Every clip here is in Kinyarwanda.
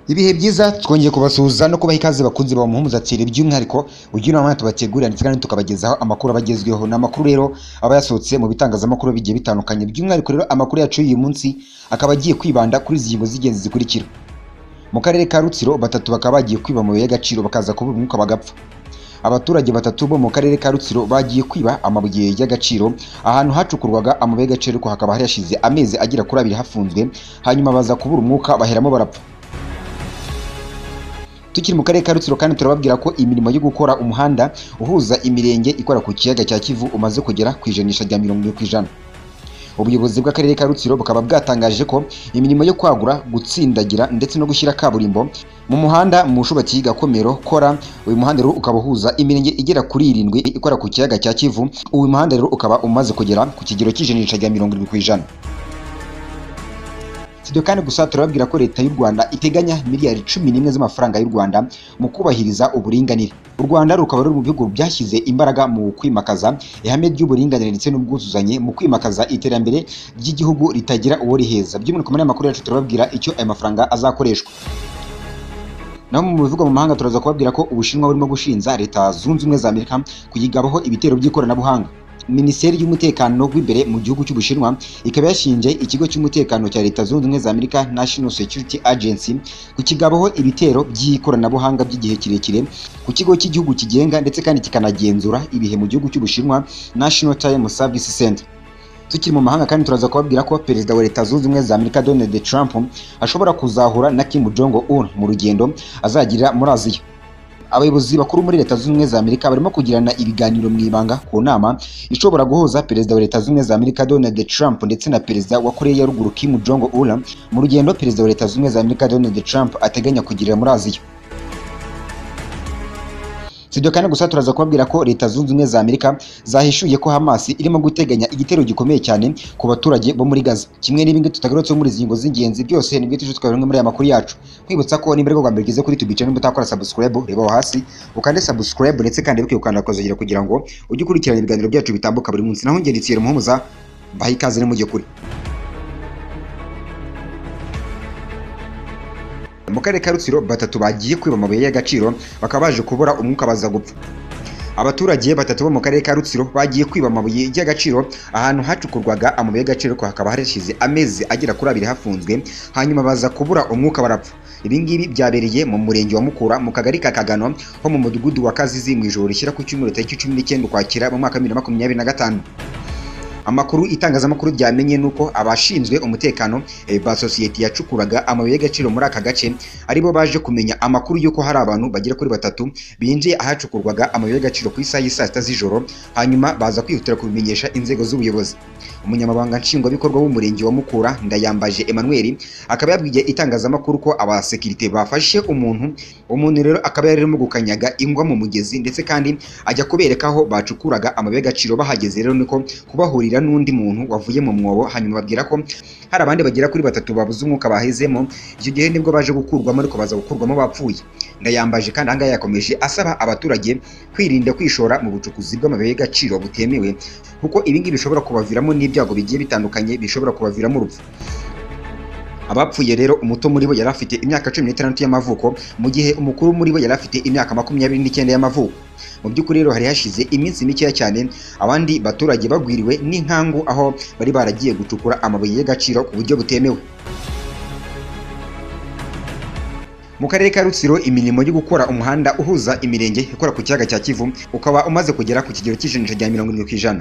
Ibihe byiza, twongeye kubasuhuza no kubaha ikaze bakunzi ba Muhumuza TV. By'umwihariko ugira inama tubategurira ndetse kandi tukabagezaho amakuru abagezweho. Ni amakuru rero aba yasohotse mu bitangazamakuru bigiye bitandukanye. By'umwihariko rero amakuru yacu y'uyu munsi akaba agiye kwibanda kuri izi ngingo z'ingenzi zikurikira. Mu karere ka Rutsiro batatu bakaba bagiye kwiba amabuye y'agaciro bakaza kubura umwuka bagapfa. Abaturage batatu bo mu karere ka Rutsiro bagiye kwiba amabuye y'agaciro ahantu hacukurwaga amabuye y'agaciro, ariko hakaba hari hashize amezi agera kuri 2 hafunzwe, hanyuma baza kubura umwuka baheramo barapfa. Tukiri mu karere ka Rutsiro kandi turababwira ko imirimo yo gukora umuhanda uhuza imirenge ikora ku kiyaga cya Kivu umaze kugera ku ijanisha rya 70%. Ubuyobozi bw'akarere ka Rutsiro bukaba bwatangaje ko imirimo yo kwagura, gutsindagira ndetse no gushyira kaburimbo mu muhanda Mushubati Gakomero Kora, uyu muhanda rero ukaba uhuza imirenge igera kuri 7 ikora ku kiyaga cya Kivu. Uyu muhanda rero ukaba umaze kugera ku kigero cy'ijanisha rya 70%. Sibyo kandi gusa, turababwira ko leta y'u Rwanda iteganya miliyari 11 z'amafaranga y'u Rwanda mu kubahiriza uburinganire. U Rwanda rukaba ruri mu bihugu byashyize imbaraga mu kwimakaza ihame ry'uburinganire ndetse n'ubwuzuzanye mu kwimakaza iterambere ry'igihugu ritagira uwo riheza. By'umwihariko muri aya makuru yacu turababwira icyo aya mafaranga azakoreshwa. Naho mu bivugwa mu mahanga turaza kubabwira ko Ubushinwa burimo gushinja Leta Zunze Ubumwe za Amerika kuyigabaho ibitero by'ikoranabuhanga. Minisiteri y'umutekano w'imbere mu gihugu cy'Ubushinwa ikaba yashinje ikigo cy'umutekano cya Leta Zunze Ubumwe za Amerika, National Security Agency, kukigabaho ibitero by'ikoranabuhanga by'igihe kirekire ku kigo cy'igihugu kigenga ndetse kandi kikanagenzura ibihe mu gihugu cy'Ubushinwa, National Time Service Center. Tukiri mu mahanga kandi turaza kubabwira ko Perezida wa Leta Zunze Ubumwe za Amerika Donald Trump ashobora kuzahura na Kim Jong Un mu rugendo azagirira muri Aziya. Abayobozi bakuru muri Leta Zunze Ubumwe za Amerika barimo kugirana ibiganiro mu ibanga ku nama ishobora guhuza Perezida wa Leta Zunze Ubumwe za Amerika Donald Trump ndetse na Perezida wa Korea ya Ruguru Kim Jong Un mu rugendo Perezida wa Leta Zunze Ubumwe za Amerika Donald Trump ateganya kugirira muri Aziya. Sibyo kandi gusa, turaza kubabwira ko Leta Zunze Ubumwe za Amerika zahishuye ko Hamas irimo guteganya igitero gikomeye cyane ku baturage bo muri Gaza. Kimwe n'ibindi tutagarutseho muri izi ngingo z'ingenzi, byose nibyo tuje twabimwe muri aya makuru yacu. Kwibutsa ko nimba aribwo bwa mbere ugeze kuri YouTube channel utakora subscribe, reba aho hasi ukande subscribe ndetse kandi wibuke gukanda akazogera kugira ngo ujye ukurikirana ibiganiro byacu bitambuka buri munsi. Naho njye Thierry Muhumuza, mbaha ikaze nimujye kure. Mu karere ka Rutsiro batatu bagiye kwiba amabuye y'agaciro bakaba baje kubura umwuka baza gupfa. Abaturage batatu bo mu karere ka Rutsiro bagiye kwiba amabuye y'agaciro ahantu hacukurwaga amabuye y'agaciro, ko hakaba hashize amezi agera kuri 2 hafunzwe, hanyuma baza kubura umwuka barapfa. Ibi ngibi byabereye mu murenge wa Mukura mu kagari ka Kagano ho mu mudugudu wa Kazizi mu ijoro rishyira ku cyumweru tariki 19 Ukwakira mu mwaka wa 2025. Amakuru itangazamakuru ryamenye nuko abashinzwe umutekano ba sosiyete yacukuraga amabuye y'agaciro muri aka gace aribo baje kumenya amakuru y'uko hari abantu bagera kuri 3 binjiye ahacukurwaga amabuye y'agaciro ku isaha y'i saa 6 z'ijoro, hanyuma baza kwihutira kubimenyesha inzego z'ubuyobozi. Umunyamabanga nshingwabikorwa w'umurenge wa Mukura, Ndayambaje Emmanuel, akaba yabwiye itangazamakuru ko abasekirite bafashe umuntu rero akaba yari arimo gukanyaga ingwa mu mugezi ndetse kandi ajya kubereka aho bacukuraga amabuye y'agaciro. Bahageze rero niko kubahurira n'undi muntu wavuye mu mwobo, hanyuma babwira ko hari abandi bagera kuri 3 babuze umwuka bahezemo. Icyo gihe nibwo baje gukurwamo, ariko baza gukurwamo bapfuye. Ndayambaje kandi ahangaha yakomeje asaba abaturage kwirinda kwishora mu bucukuzi bw'amabuye y'agaciro butemewe, kuko ibi ngibi bishobora kubaviramo n'ibyago bigiye bitandukanye bishobora kubaviramo urupfu. Abapfuye rero umuto muri bo yari afite imyaka 16 y'amavuko, mu gihe umukuru muri bo yari afite imyaka 29 y'amavuko. Mu by'ukuri rero hari hashize iminsi mikeya cyane abandi baturage bagwiriwe n'inkangu aho bari baragiye gucukura amabuye y'agaciro ku buryo butemewe. Mu karere ka Rutsiro imirimo yo gukora umuhanda uhuza imirenge ikora ku kiyaga cya Kivu ukaba umaze kugera ku kigero cy'ijanisha rya 70%.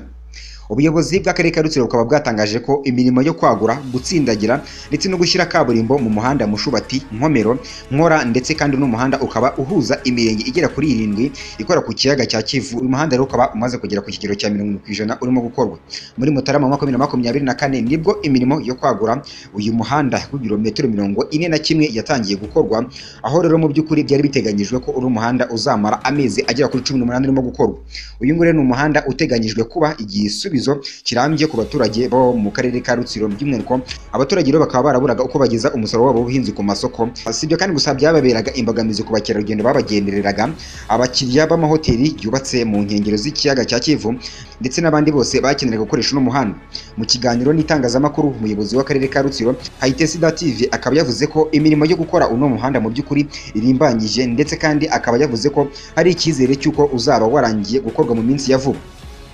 Ubuyobozi bw'akarere ka Rutsiro bukaba bwatangaje ko imirimo yo kwagura, gutsindagira ndetse no gushyira kaburimbo mu muhanda Mushubati Nkomero Nkora ndetse kandi n'umuhanda ukaba uhuza imirenge igera kuri 7 ikora ku kiyaga cya Kivu. Uyu muhanda rero ukaba umaze kugera ku kigero cya 70% urimo gukorwa. Muri Mutarama 2024 nibwo imirimo yo kwagura uyu muhanda w'ibirometero 41 yatangiye gukorwa, aho rero mu by'ukuri byari biteganyijwe ko uri umuhanda uzamara amezi agera kuri 18 urimo gukorwa. Uyu nguyu ni umuhanda uteganyijwe kuba igisubizo igisubizo kirambye ku baturage bo mu karere ka Rutsiro. By'umwihariko abaturage rero bakaba baraburaga uko bageza umusaruro wabo w'ubuhinzi ku masoko. Si ibyo kandi gusa byababeraga imbogamizi ku bakerarugendo babagendereraga, abakiriya b'amahoteli yubatse mu nkengero z'ikiyaga cya Kivu ndetse n'abandi bose bakeneraga gukoresha uno muhanda. Mu kiganiro n'itangazamakuru, umuyobozi w'akarere ka Rutsiro Kayitesi Dative akaba yavuze ko imirimo yo gukora uno muhanda mu by'ukuri irimbanyije, ndetse kandi akaba yavuze ko hari icyizere cy'uko uzaba warangiye gukorwa mu minsi ya vuba.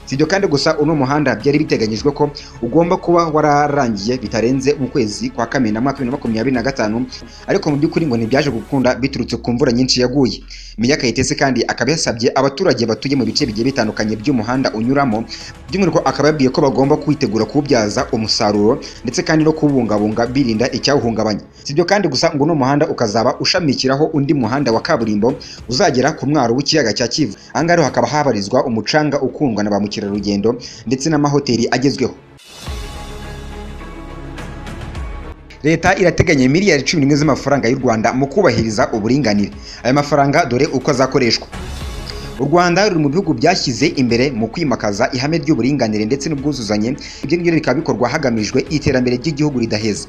Si ibyo kandi gusa, uno muhanda byari biteganyijwe ko ugomba kuba wararangiye bitarenze mu kwezi kwa Kamena mwaka 2025, ariko mu by'ukuri ngo ntibyaje gukunda biturutse ku mvura nyinshi yaguye. Meya Kayitesi kandi akaba yasabye abaturage batuye mu bice bigiye bitandukanye by'umuhanda unyuramo, by'umwihariko akaba yabwiye ko bagomba kwitegura kuwubyaza umusaruro ndetse kandi no kuwubungabunga birinda icyawuhungabanya. Si ibyo kandi gusa, ngo uno muhanda ukazaba ushamikiraho undi muhanda wa kaburimbo uzagera ku mwaro w'ikiyaga cya Kivu. Aha ngaha rero hakaba habarizwa umucanga ukundwa na ba mukerarugendo ndetse n'amahoteli agezweho. Leta irateganya miliyari 11 z'amafaranga y'u Rwanda mu kubahiriza uburinganire. Aya mafaranga dore uko azakoreshwa. U Rwanda ruri mu bihugu byashyize imbere mu kwimakaza ihame ry'uburinganire ndetse n'ubwuzuzanye, ibyo ngibyo bikaba bikorwa hagamijwe iterambere ry'igihugu ridaheza.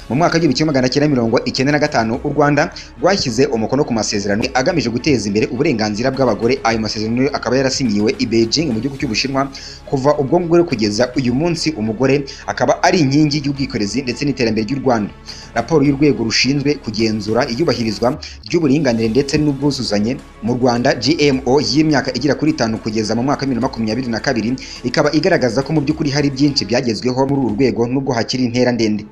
Mu mwaka w'1995 u Rwanda rwashyize umukono ku masezerano agamije guteza imbere uburenganzira bw'abagore. Ayo masezerano akaba yarasinyiwe i Beijing mu gihugu cy'Ubushinwa. Kuva ubwo ngubwo kugeza uyu munsi umugore akaba ari inkingi y'ubwikorezi ndetse n'iterambere ry'u Rwanda. Raporo y'urwego rushinzwe kugenzura iyubahirizwa ry'uburinganire ndetse n'ubwuzuzanye mu Rwanda GMO y'imyaka igera kuri 5 kugeza mu mwaka wa 2022 ikaba igaragaza ko mu by'ukuri hari byinshi byagezweho muri uru rwego nubwo hakiri intera ndende.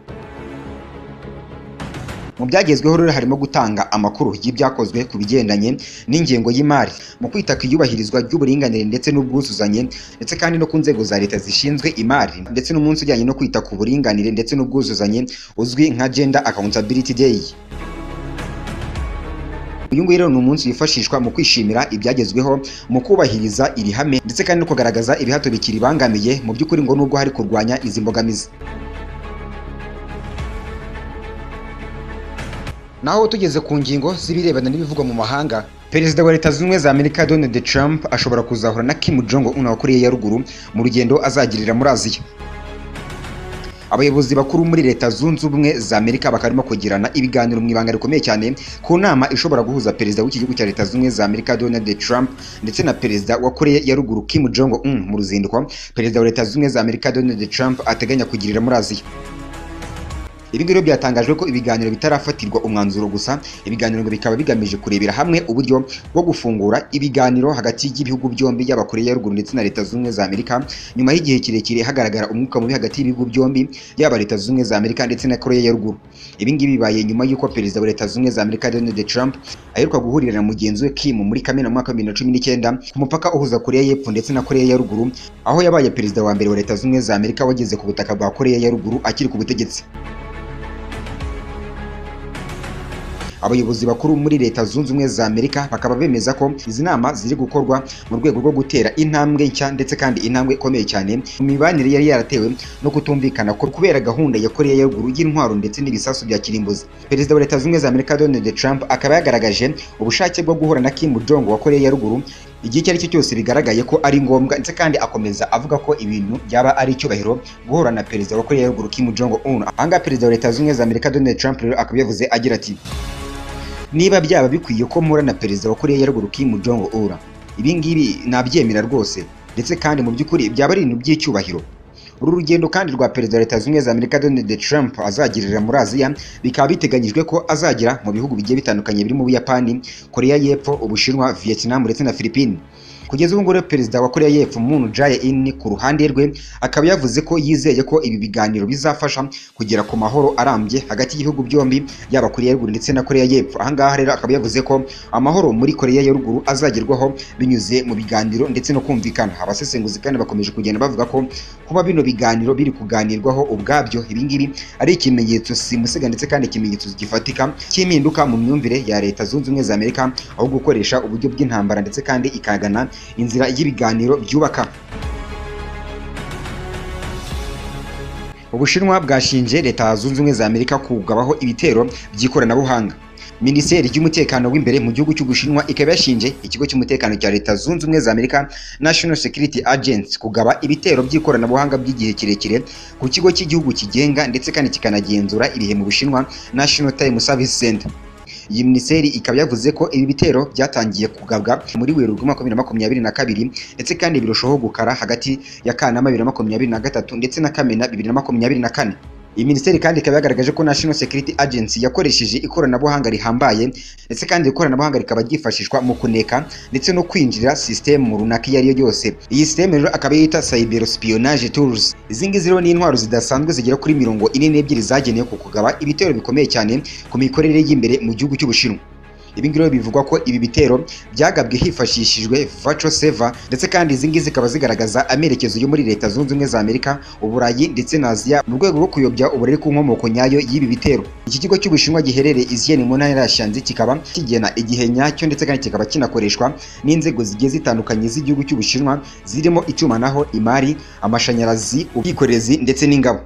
Mu byagezweho rero harimo gutanga amakuru y'ibyakozwe ku bigendanye n'ingengo y'imari, mu kwita ku iyubahirizwa ry'uburinganire ndetse n'ubwuzuzanye, ndetse kandi no ku nzego za leta zishinzwe imari, ndetse n'umunsi ujyanye no kwita ku buringanire ndetse n'ubwuzuzanye uzwi nka Gender Accountability Day. Uyu nguyu rero ni umunsi wifashishwa mu kwishimira ibyagezweho mu kubahiriza iri hame ndetse kandi no kugaragaza ibihato bikiribangamiye mu by'ukuri ngo nubwo hari kurwanya izi mbogamizi. Naho tugeze ku ngingo z'ibirebana n'ibivugwa mu mahanga, Perezida wa Leta Zunze Ubumwe za Amerika Donald Trump ashobora kuzahura na Kim Jong Un wa Korea ya Ruguru mu rugendo azagirira muri Aziya. Abayobozi bakuru muri Leta Zunze Ubumwe za Amerika bakarimo kugirana ibiganiro mu ibanga rikomeye cyane ku nama ishobora guhuza perezida w'iki gihugu cya Leta Zunze Ubumwe za Amerika Donald Trump ndetse na perezida wa Korea ya Ruguru Kim Jong Un mu ruzinduko perezida wa Leta Zunze Ubumwe za Amerika Donald Trump ateganya kugirira muri Aziya. Ibi ngibi byatangajwe ko ibiganiro bitarafatirwa umwanzuro, gusa ibiganiro ngo bikaba bigamije kurebera hamwe uburyo bwo gufungura ibiganiro hagati y'ibihugu byombi yaba Korea ya Ruguru ndetse na Leta Zunze Ubumwe za Amerika, nyuma y'igihe kirekire hagaragara umwuka mubi hagati y'ibihugu byombi yaba Leta Zunze Ubumwe za Amerika ndetse na Korea ya Ruguru. Ibi ngibi bibaye nyuma y'uko perezida wa Leta Zunze Ubumwe za Amerika Donald Trump aheruka guhurira na mugenzi we Kim muri Kamena mu mwaka wa 2019 ku mupaka uhuza Korea y'Epfo ndetse na Korea ya Ruguru, aho yabaye perezida wa mbere wa Leta Zunze Ubumwe za Amerika wageze ku butaka bwa Korea ya Ruguru akiri ku butegetsi. Abayobozi bakuru muri Leta Zunze Ubumwe za Amerika bakaba bemeza ko izi nama ziri gukorwa mu rwego rwo gutera intambwe nshya ndetse kandi intambwe ikomeye cyane mu mibanire yari yaratewe no kutumvikana kubera gahunda ya Korea ya Ruguru y'intwaro ndetse n'ibisasu bya kirimbuzi. Perezida wa Leta Zunze Ubumwe za Amerika Donald Trump akaba yagaragaje ubushake bwo guhura na Kim Jong wa Korea ya Ruguru igihe icyo ari cyo cyose bigaragaye ko ari ngombwa, ndetse kandi akomeza avuga ko ibintu byaba ari icyubahiro guhura na perezida wa Korea ya Ruguru Kim Jong Un. Ahangaha perezida wa Leta Zunze Ubumwe za Amerika Donald Trump rero akaba yavuze agira ati: niba byaba bikwiye ko mpura na perezida wa Korea ya Ruguru Kim Jong Un, ibi ngibi nabyemera rwose, ndetse kandi mu by'ukuri byaba ari ibintu by'icyubahiro. Uru rugendo kandi rwa perezida wa Leta Zunze Ubumwe za Amerika Donald Trump azagirira muri Aziya bikaba biteganyijwe ko azagera mu bihugu bigiye bitandukanye birimo Ubuyapani, Korea y'Epfo, Ubushinwa, Vietnam ndetse na Philippines. Kugeza ubu ngubu perezida wa Korea y'Epfo Moon Jae-in ku ruhande rwe akaba yavuze ko yizeye ko ibi biganiro bizafasha kugera ku mahoro arambye hagati y'ibihugu byombi yaba Korea ya Ruguru ndetse na Korea y'Epfo. Aha ngaha rero akaba yavuze ko amahoro muri Korea ya Ruguru azagerwaho binyuze mu biganiro ndetse no kumvikana. Abasesenguzi kandi bakomeje kugenda bavuga ko kuba bino biganiro biri kuganirwaho ubwabyo ibi ngibi ari ikimenyetso simusiga ndetse kandi ikimenyetso gifatika cy'impinduka mu myumvire ya Leta Zunze Ubumwe za Amerika, aho gukoresha uburyo bw'intambara ndetse kandi ikagana inzira y'ibiganiro byubaka. Ubushinwa bwashinje Leta Zunze Ubumwe za Amerika kugabaho ibitero by'ikoranabuhanga. Minisiteri y'umutekano w'imbere mu gihugu cy'Ubushinwa ikaba yashinje ikigo cy'umutekano cya Leta Zunze Ubumwe za Amerika, National Security Agency, kugaba ibitero by'ikoranabuhanga by'igihe kirekire ku kigo cy'igihugu kigenga ndetse kandi kikanagenzura ibihe mu Bushinwa, National Time Service Center. Iyi minisiteri ikaba yavuze ko ibi bitero byatangiye kugabwa muri Werurwe 2022, ndetse kandi birushaho gukara hagati ya Kanama 2023 ndetse na Kamena 2024. Iyi minisiteri kandi ikaba yagaragaje ko National Security Agency yakoresheje ikoranabuhanga rihambaye, ndetse kandi ikoranabuhanga rikaba ryifashishwa mu kuneka ndetse no kwinjira sisitemu runaka iyo ari yo yose. Iyi sisitemu rero akaba yita cyber espionage tools. Izi ngizi rero ni intwaro zidasanzwe zigera kuri 42 zagenewe ku kugaba ibitero bikomeye cyane ku mikorere y'imbere mu gihugu cy'Ubushinwa. Ibi ngibi rero bivugwa ko ibi bitero byagabwe hifashishijwe virtual server, ndetse kandi izi ngizi zikaba zigaragaza amerekezo yo muri Leta Zunze Ubumwe za Amerika, Uburayi ndetse na Aziya, mu rwego rwo kuyobya uburere ku nkomoko nyayo y'ibi bitero. Iki kigo cy'Ubushinwa giherereye Iziyen mu ntara ya Shanxi kikaba kigena igihe nyacyo, ndetse kandi kikaba kinakoreshwa n'inzego zigiye zitandukanye z'igihugu cy'Ubushinwa, zirimo itumanaho, imari, amashanyarazi, ubwikorezi ndetse n'ingabo.